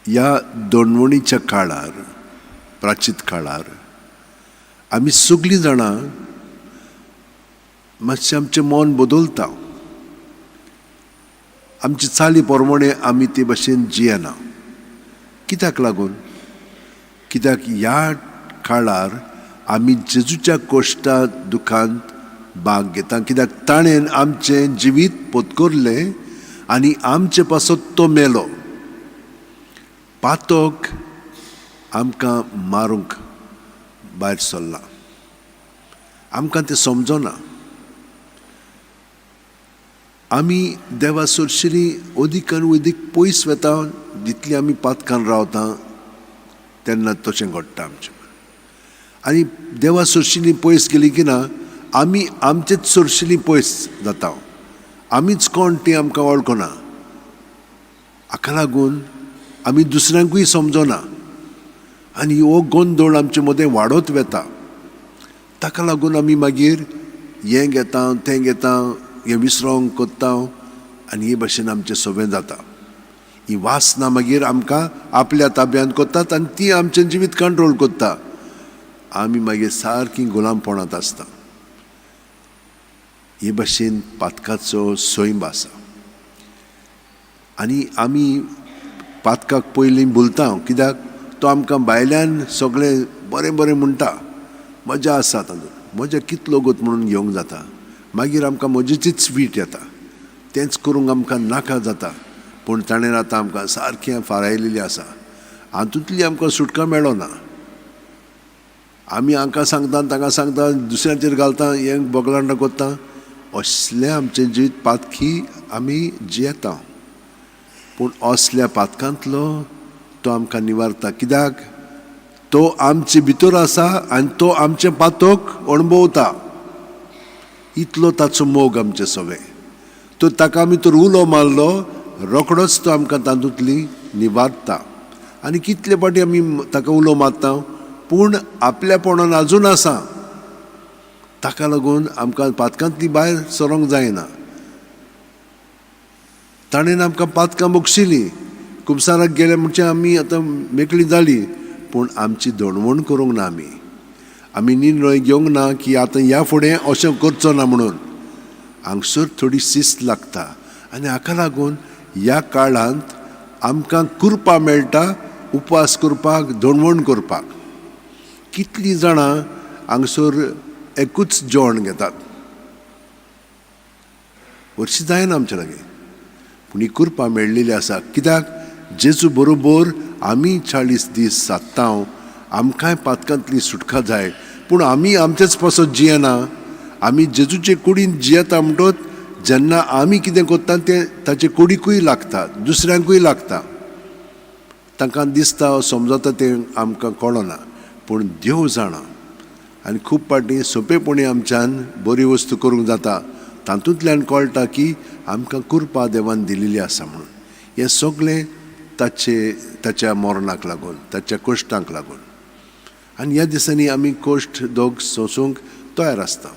ह्या दोनवणीच्या काळार, प्राचीत काळार आमी सगळीं जाणां मातशें आमचें मन बदलता, आमची चाली प्रमाणे आमी ते भशेन जियेना. कित्याक लागून? कित्याक ह्या काळार आमी जेजूच्या कोश्टा दुखांत भाग घेता. कित्याक ताणें आमचें जिवीत पोतकोरलें आनी आमचे पासत तो मेलो. पातक आमकां मारूंक भायर सरलां, आमकां तें समजना. आमी देवा सरशिरी अदीक आनी अदीक पयस वता. जितली आमी पातकान रावता तेन्ना तशें घडटा आमचें. आनी देवा सरशिली पयस गेली की ना, आमी आमचेच सरशिली पयस जाता. आमीच कोण ती आमकां वळखना. हाका लागून आमी दुसऱ्यांकूय समजना आनी हो गोंदळ आमचे मदें वाडत वता. ताका लागून आमी मागीर हें घेता तें घेता, हें विसरोंक कोत्ता आनी हे भशेन आमचें सगळें जाता. ही वासना मागीर आमकां आपल्या ताब्यांत कोत्तात आनी ती आमचें जिवीत कंट्रोल कोत्ता. आमी मागीर सारकी गुलामपणांत आसता. हे भशेन पातकाचो सैम आसा आनी आमी पातकाक पयलीं भुलता. कित्याक तो आमकां भायल्यान सगळें बरें बरें म्हणटा, मजा आसा तातूंत, मजा कितलो गोत म्हणून घेवंक जाता. मागीर आमकां मजेचीच वीट येता, तेंच करूंक आमकां नाका जाता. पूण ताणें आतां आमकां सारकें फारायलेली आसा, हातूंतली आमकां सुटका मेळना. आमी हांकां सांगता तांकां सांगता, दुसऱ्यांचेर घालता, हें बोगलांडां कोत्ता. असलें आमचें जिवीत पातकी आमी जियेता. पूण असल्या पातकांतलो तो आमकां निवारता. कित्याक तो आमचे भितर आसा आनी तो आमचें पातक अणभवता. इतलो ताचो मोग आमचे सगळें. तर ताका आमी तर उलो मारलो, रोखडोच तो आमकां तातूंतली निवारता. आनी कितले फावटी आमी ताका उलो मारता, पूण आपल्यापणान आजून आसा. ताका लागून आमकां पातकांतली भायर सरोंक जायना. ताणें आमकां पातकां बक्षिलीं, कुमसाराक गेले म्हणजे आमी आतां मेकळी जाली. पूण आमची दणवण करूंक ना. आमी आमी निर्णय घेवंक ना की आतां ह्या फुडें अशें करचो ना म्हणून. हांगसर थोडी शिस्त लागता आनी हाका लागून ह्या काळांत आमकां कृपा मेळटा उपवास करपाक, दणवण करपाक. कितलीं जाणां हांगसर एकूच जेवण घेतात, वर्शी जायना आमच्या लागीं. पूण ही कृपा मेळ्ळेली आसा. कित्याक जेजू बरोबर आमी 40 दीस सादता, आमकांय पातकांतली सुटका जाय. पूण आमी आमचेच पासत जियेना, आमी जेजूचे कुडीन जियेता. म्हणटच जेन्ना आमी कितें करता तें ताचे कुडीकूय लागता, दुसऱ्यांकूय लागता. तांकां दिसता समजता तें आमकां कळना, पूण देव जाणा. आनी खूब फावटी सोंपेपणी आमच्यान बरी वस्तू करूंक जाता. तातूंतल्यान कळटा की आमकां कृपा देवान दिलेली आसा म्हणून. हें सगळें ताचे ताच्या मरणाक लागून, ताच्या कश्टांक लागून. आनी ह्या दिसांनी आमी कश्ट दोग सोंसूंक तयार आसता.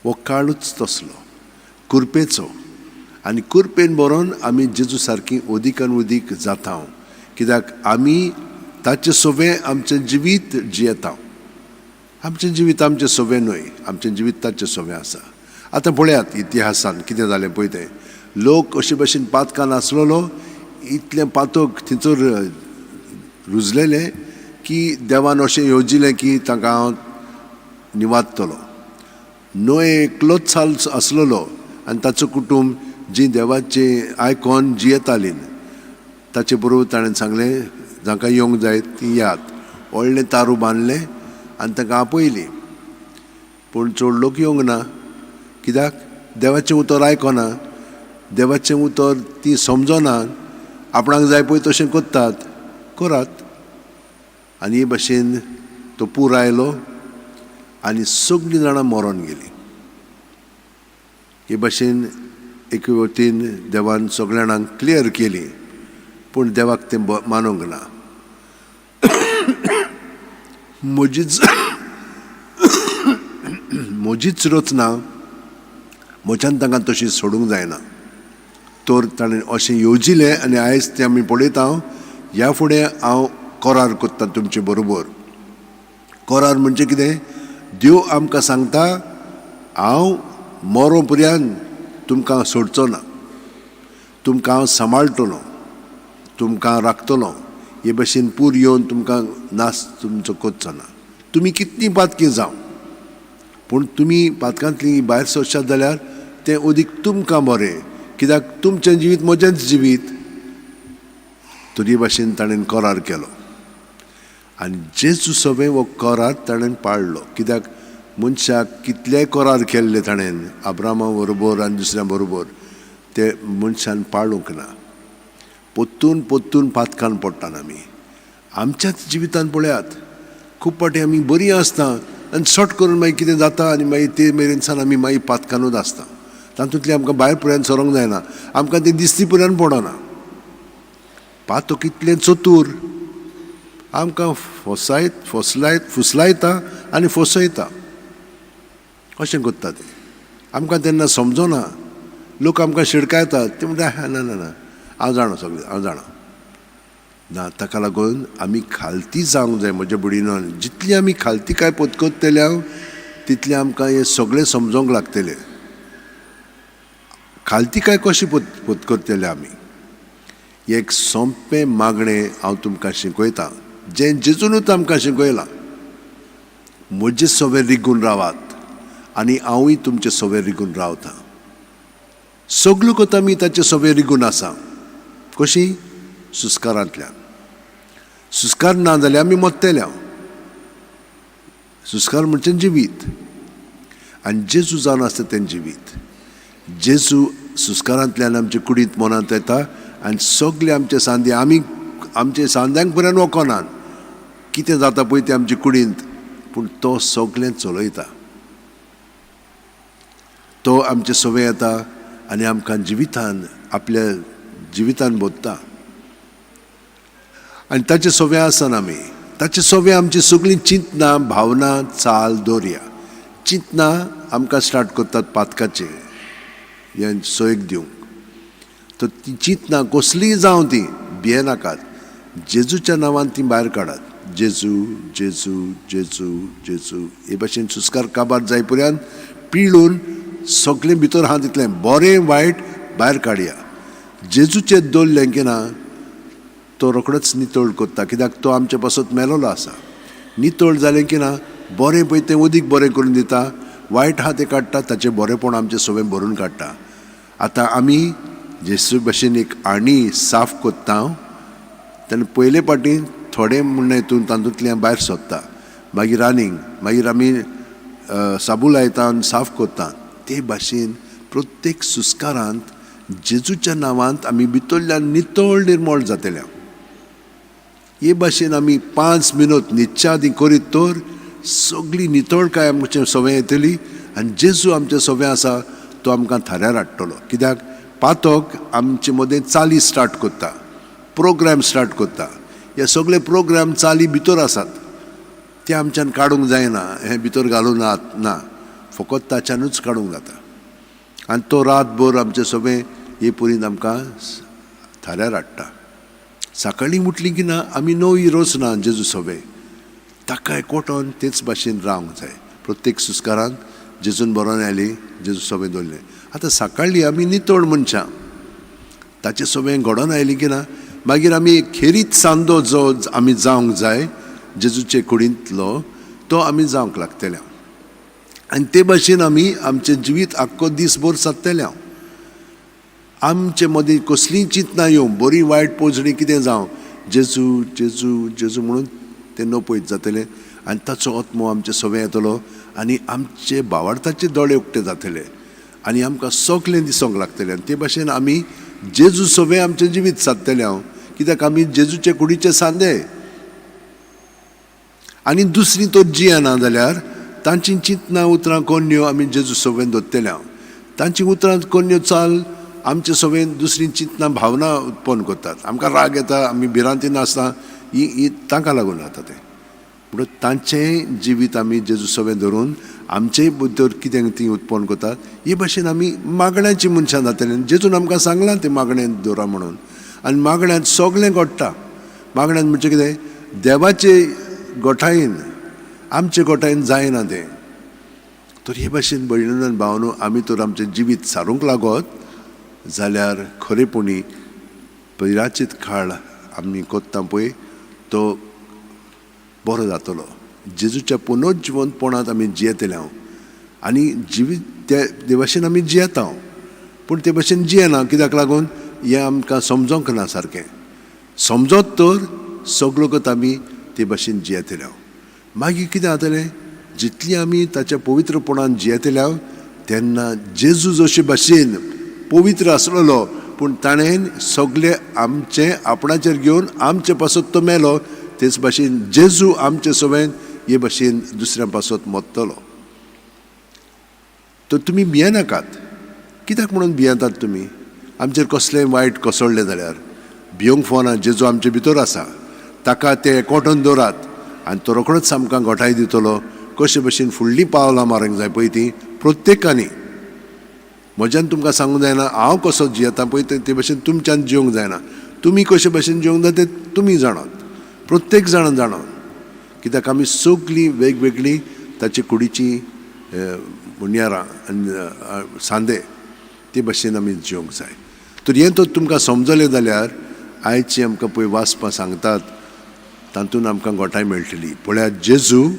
हो काळूच तसलो कुरपेचो आनी कुरपेन बरोवन आमी जेजू सारकी अदीकान अदीक जाता. कित्याक आमी ताचे सोवें आमचें जिवीत जियेता. आमचें जिवीत आमचें सोवें न्हय, आमचें जिवीत ताचें सोवें आसा. आतां पळयात इतिहासान कितें जालें पळय तें. लोक अशे भशेन पातकान आसलेलो, इतलें पातक थंयसर रुजलेलें की देवान अशें येवजिलें की तांकां हांव निवादतलो. न्हय एकलोच साल आसलेलो आनी ताचो कुटूंब जी देवाचें आयकोन जियेतालीं. ताचे बरोबर ताणें सांगलें, जांकां येवंक जाय ती यात. व्हडलें तारू बांदलें आनी तांकां आपयलीं. पूण चड लोक येवंक ना. कित्याक देवाचें उतर आयकना, देवाचें उतर ती समजना, आपणाक जाय पळय तशें करतात, करात. आनी हे भशेन तो पूर आयलो आनी सगळीं जाणां मरोन गेलीं. हे भशेन एके वतीन देवान सगळ्या जाणांक क्लियर केली, पूण देवाक तें मानूंक ना. म्हजीच म्हजीच रचना म्हज्यान तांकां तशी सोडूंक जायना. तर ताणें अशें येवजिलें आनी आयज तें आमी पळयता ह्या फुडें हांव करार करता तुमचे बरोबर. करार म्हणजे कितें? देव आमकां सांगता हांव मरो पर्यंत तुमकां सोडचो ना, तुमकां हांव सांबाळटलो, तुमकां राखतलो. हे भशेन पूर येवन तुमकां नाश तुमचो करचो ना. तुमी कितलीं पातकी जावं, पूण तुमी पातकांतली भायर सरशात जाल्यार तें अदीक तुमकां बरें, कित्याक तुमचें जिवीत म्हजेंच जिवीत. तरी भाशेन ताणें करार केलो आनी जेजू सगळें हो करार ताणें पाळ्ळो. कित्याक मनशाक कितलेय करार केल्ले ताणें आब्रामा बरोबर आनी दुसऱ्या बरोबर, ते मनशान पाळूंक ना. पोत्तून पोत्तून पातकान पडटात आमी. आमच्याच जिवितान पळयात, खूब फावटी आमी बरीं आसता आनी सट करून मागीर कितें जाता आनी मागीर ते मेरेन सान आमी मागीर पातकानूच आसता. तातूंतली आमकां भायर पर्यंत सरोंक जायना, आमकां तें दिसती पर्यंत पडना. पातक इतलें चतूर, आमकां फसायत फसलायत फुसलायता आनी फसयता. अशें करता तें. आमकां तेन्ना समजना. लोक आमकां शिडकायतात, ते म्हणटा ना ना ना हांव जाणा सगळें, हांव जाणा ना. ताका लागून आमी खालती जावंक जाय. म्हज्या भयणीन, जितली आमी खालती काय पत्करतले तितलें आमकां हें सगळें समजोंक लागतलें. खालती काय कशी पत्करतले आमी? एक सोंपें मागणें हांव तुमकां शिकयतां, जें जेजूनूच आमकां शिकयलां. म्हजे सवे रिगून रावात आनी हांवूय तुमचे सवे रिगून रावतां. सगल्यो कथा आमी ताचे सवे रिगून आसा. कशी? सुस्कारांतल्यान. सुस्कार ना जाल्यार आमी मरतले. सुस्कार म्हणजे जिवीत आनी जेजू जावन आसता तें जिवीत. जेजू सुस्कारांतल्यान आमचे कुडींत मनांत येता आनी सगळे आमचे सांदे, आमी आमचे सांद्यांक पर्यंत वचनात, कितें जाता पळय तें आमचे कुडींत, पूण तो सगळें चलयता. तो आमचे सवे येता आनी आमकां जिवितान आपल्या जिवितान बोधता आनी ताचे सवे आसना आमी. ताचे सवे आमची सगळीं चिंतना, भावना, चाल दवरया. चिंतना आमकां स्टार्ट करतात पातकाचें हें सोयक दिवंक. तर ती चिंतना कसलीय जावं ती भियेनाकात, जेजूच्या नांवान ती भायर काडात. जेजू जेजू जेजू जेजू हे भाशेन सुस्कार काबार जाय पर्यंत पिळून सगळें भितर आहा तितलें बरें वायट भायर काडया. जेजूचेर दवरलें की ना तो रोखडोच नितळ करता, कित्याक तो आमचे पासत मेलोलो आसा. नितळ जालें की ना बरें पळय तें उदीक बरें करून दिता, वायट आहा तें काडटा, ताचें बरेंपण आमचें सगळें भरून काडटा. आतां आमी जेजू भशेन एक आणी साफ करता तेन्ना पयले फावटी थोडें म्हणणें हितून तातूंतल्यान भायर सोदता, मागीर आनीक मागीर आमी साबू लायता आनी साफ करता. ते भाशेन प्रत्येक सुस्कारांत जेजूच्या नांवांत आमी भितरल्यान नितळ निर्मळ जातले. हे भाशेन आमी 5 मिनट न्हिदच्या आदीं करीत तर सगळी नितळकाय आमचे सवंय येतली आनी जेजू आमचे सवंय आसा तो आमकां थाऱ्यार हाडटलो. कित्याक पातक आमचे मदें चाली स्टार्ट करता, प्रोग्राम स्टार्ट करता. हे सगळे प्रोग्राम चाली भितर आसात, ते आमच्यान काडूंक जायना, हें भितर घालूं ना, फकत ताच्यानूच काडूंक जाता. आनी तो रातभर आमचे सगळें हे पुरीन आमकां थाऱ्यार हाडटा. सकाळीं उठली की ना आमी नवी रचना जेजू सगळें ताका एकवटोन तेच भाशेन रावंक जाय. प्रत्येक सुस्कारान जेजून बरोवन आयली, जेजू सगळें दवरलें. आतां सकाळीं आमी नितळ मनशां, ताचें सगळें घडोवन आयली की ना मागीर आमी खेरीत सांदो जो आमी जावंक जाय जेजूचे कुडींतलो तो आमी जावंक लागतले आनी ते भाशेन आमी आमचें जिवीत आख्खो दीसभर सादतले. आमचे मदीं कसलीय चिंतनां येवं, बरी वायट पोजणी कितें जावं, जेजू जेजू जेजू म्हणून तें नपयत जातलें आनी ताचो आत्मो आमचे सगळें येतलो आनी आमचे भावार्थाचे दोळे उक्ते जातले आनी आमकां सगळें दिसूंक लागतलें. आनी ते भाशेन आमी जेजू सगळें आमचें जिवीत सादतलें हांव, कित्याक आमी जेजूचे कुडीचे सांदे. आनी दुसरी तर जियेना जाल्यार तांची चिंतनां उतरां कोन्यो आमी जेजू सगळें दवरतले हांव. तांची उतरां कोन्यो चाल आमचे सगळें दुसरी चिंतनां भावना उत्पन्न करतात. आमकां राग येता, आमी भिरांतीन आसता, ही तांकां लागून जाता तें. म्हणून तांचें जिवीत आमी जेजू सगळें धरून आमचेय भितर कितें ती उत्पन्न करतात. हे भाशेन आमी मागण्याची मनशां जातलीं. जेजून आमकां सांगलां तें मागणें दवरा म्हणून, आनी मागण्यांत सगळें घडटा. मागण्यान म्हणजे कितें? देवाचे गोठायेन, आमचे गोठायेन जायना तें. तर हे भाशेन भयणीन भावनो आमी तर आमचें जिवीत सारूंक लागत जाल्यार खरेपणी पिराचीत काळ आमी कोत्ता पळय तो बरो जातलो. जेजूच्या पुनर्जिवंतपणांत आमी जियेतले हांव आनी जिवीत ते भाशेन आमी जियेता, पूण ते भाशेन जियेना. कित्याक लागून? हें आमकां समजोंक ना सारकें. समजत तर सगलो कत आमी ते भाशेन जियेतले हांव. मागीर कितें जातलें? जितली आमी ताच्या पवित्रपणान जियेतले हांव तेन्ना जेजू जशे भाशेन पवित्र आसलेलो, पूण ताणें सगळे आमचें आपणाचेर घेवन आमचे पासत तो मेलो, तेच भाशेन जेजू आमचे सवेन हे भाशेन दुसऱ्या पासत मरतलो. तर तुमी भियेनाकात. कित्याक म्हणून भियेतात तुमी? आमचेर कसलेंय वायट कोसळ्ळें जाल्यार भियोंक फावना. जेजू आमचे भितर आसा, ताका ते एकवटून दवरात आनी तो रोखडोच आमकां गोठाय दितलो. कशे भशेन फुडलीं पावलां मारूंक जाय पळय ती प्रत्येकानी. म्हज्यान तुमकां सांगूंक जायना हांव कसो जियेता पळय ते भशेन तुमच्यान जिवंक जायना. तुमी कशे भशेन जिवंक जाय ते तुमी जाणात, प्रत्येक जाणान जाणात. कित्याक आमी सगळीं वेगवेगळीं ताचे कुडीचीं मुनयारां आनी सांदे, ते भशेन आमी जिवंक जाय. तर हें तर तुमकां समजलें जाल्यार आयची आमकां पळय वाचपां सांगतात तातूंत आमकां गोठाय मेळटली. पळयात जेजू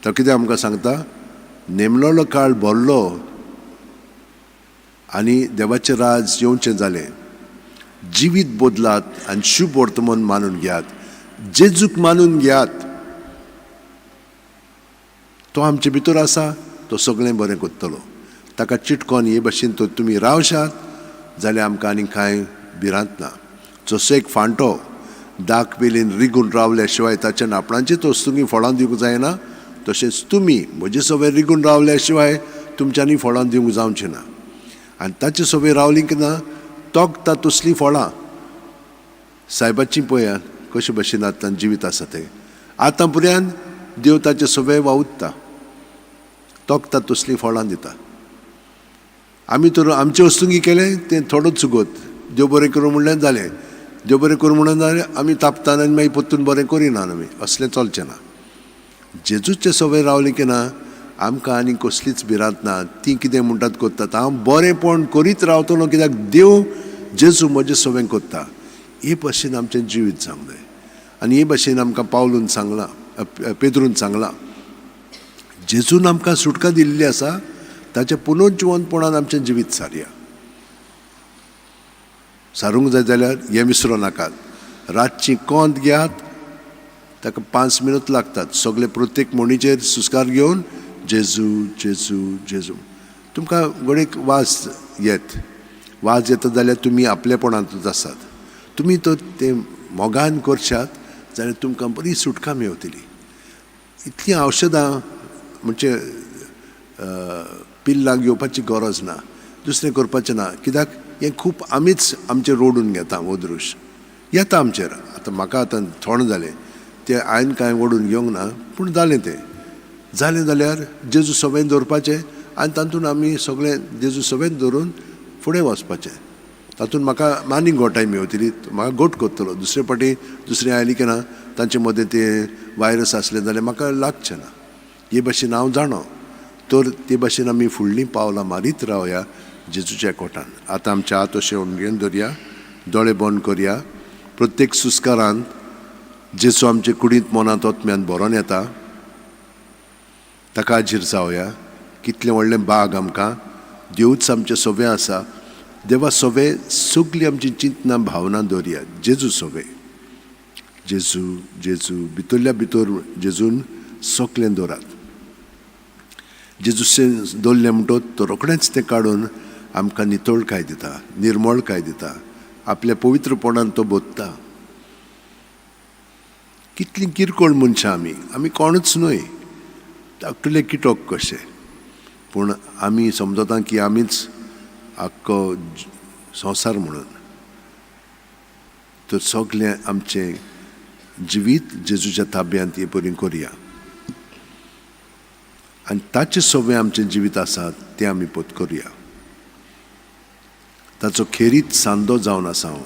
तो कितें आमकां सांगता? नेमलोलो काळ भरलो आनी देवाचें राज येवचें जालें. जिवीत बदलात आनी शुभ वर्तमान मानून घेयात, जेजूक मानून घेयात. तो आमचे भितर आसा, तो सगळें बरें करतलो. ताका चिटकोन हे भाशेन तर तुमी रावशात जाल्यार आमकां आनी कांय भिरांत ना. जसो एक फांटो दाक वेलीन रिगून रावल्या शिवाय ताच्या आपणाचेच वस्तुंनी फळां दिवंक जायना, तशेंच तुमी म्हजे सवय रिगून रावल्या शिवाय तुमच्यांनी फळां दिवंक जावचें ना. आनी ताचे सवय रावली की ना तोखता तसलीं फळां. सायबाची पळयात कशे भशेन आतां जिवीत आसा तें. आतां पर्यंत देव ताचे सवय वावुरता, तोखता तसलीं फळां दिता. आमी तर आमचे वस्तुंगी केलें तें थोडोच सुगोत. देव बरें करूं म्हणल्यार जालें, देव बरें करूं म्हणून जालें, आमी तापता आनी मागीर परतून बरें करिना आमी. असलें चलचें ना. जेजूचे सवय रावली की ना आमकां आनी कसलीच भिरांत ना. तीं कितें म्हणटात करतात, हांव बरेंपण करीत रावतलो कित्याक देव जेजू म्हजें सवय करता. हे भाशेन आमचें जिवीत जावंक जाय. आनी हे भाशेन आमकां पावलून सांगलां, पेद्रून सांगलां, जेजून आमकां सुटका दिल्ली आसा, ताच्या पुनर्जिवंतपणान आमचें जिवीत सारया. सारूंक जाय जाल्यार हें विसरूं नाकात. रातची कोंत घेयात, ताका 5 मिनट लागतात. सगळे प्रत्येक म्हणीचेर सुस्कार घेवन जेजू जेजू जेजू. तुमकां घडयेक वाज येत, वाज येता जाल्यार तुमी आपलेपणांतूच आसात. तुमी तर तें मोगान करशात जाल्यार तुमकां बरी सुटका मेवतली. इतलीं औशधां म्हणजे पिल्लां घेवपाची गरज ना, दुसरें करपाचें ना. कित्याक हें खूब आमीच आमचें रोडून घेता. हो दृश्य येता आमचेर. आतां म्हाका आतां थोंड जालें तें हांवें कांय ओडून घेवंक ना, पूण जालें तें. जालें जाल्यार जेजू सवयन दवरपाचें आनी तातूंत आमी सगळें जेजू सवयन दवरून फुडें वचपाचें. तातूंत म्हाका आनीक गोठाय मेवतली, म्हाका गोट करतलो. दुसरे फावटी दुसरें आयली की ना तांचे मदें ते वायरस आसलें जाल्यार म्हाका लागचें ना. हे भाशेन हांव जाणो. तर ते भाशेन आमी फुडलीं पावलां मारीत रावया जेजूच्या कोटान. आतां आमच्या हात अशें उणगेन धरया, दोळे बंद करया. प्रत्येक सुस्कारांत जेजू आमचे कुडींत मनांत ओतम्यान भरोन येता, ताका हाजीर जावया. कितलें व्हडलें बाग आमकां देवूच आमचें सोबें आसा. देवा सोबे सगळीं आमची चिंतनां भावनां दवरया जेजू सोबे. जेजू जेजू भितरल्या भितर जेजून सगळें दवरात. जेजू दवरलें म्हणटच तो रोखडेंच तें काडून आमकां नितळकाय दिता, निर्मळकाय दिता. आपल्या पवित्रपणान तो बोधता. कितलीं किरकोळ मनशां आमी, आमी कोणूच न्हय, धाकटुले किटक कशे. पूण आमी समजता की आमीच आख्खो संवसार म्हणून. तर सगळें आमचें जिवीत जेजूच्या ताब्यांत हे परी करया आनी ताचे सगळें आमचें जिवीत आसा तें आमी पोत करया. ताचो खेरीत सांदो जावन आसा हांव.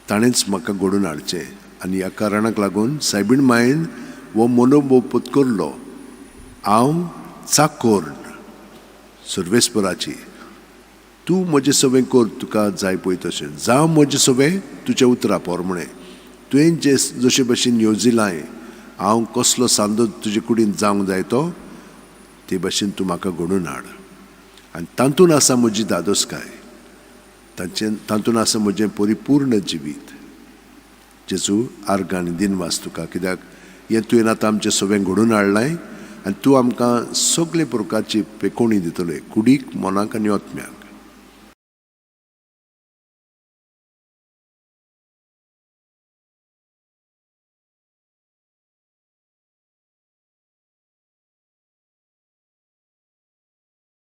ताणेंच म्हाका घडोवन हाडचें. आनी ह्या कारणाक लागून सायबीण मायन हो मनोभोव पत्करलो, हांव चाकोर सर्वेस्पराची, तूं म्हजें सवें कर तुका जाय पळय तशें, जावं म्हजें सवें तुज्या उतरा पोरमणें, तुवें जे जशे भशेन येवजिलाय हांव कसलो सांदो तुजे कुडीन जावंक जाय तो ते भशेन तूं म्हाका घडोवन हाड. आनी तातूंत आसा म्हजी धादोसकाय, तांचे तातूंत आसा म्हजें परिपूर्ण जिवीत. जेजू आर्गां आनी दिनवास तुका, कित्याक हें तुवें आतां आमचें सगळें घडोवन हाडलां आनी तूं आमकां सगळे प्रकारची पेकोवणी दितले, कुडीक, मनाक आनी आत्म्याक.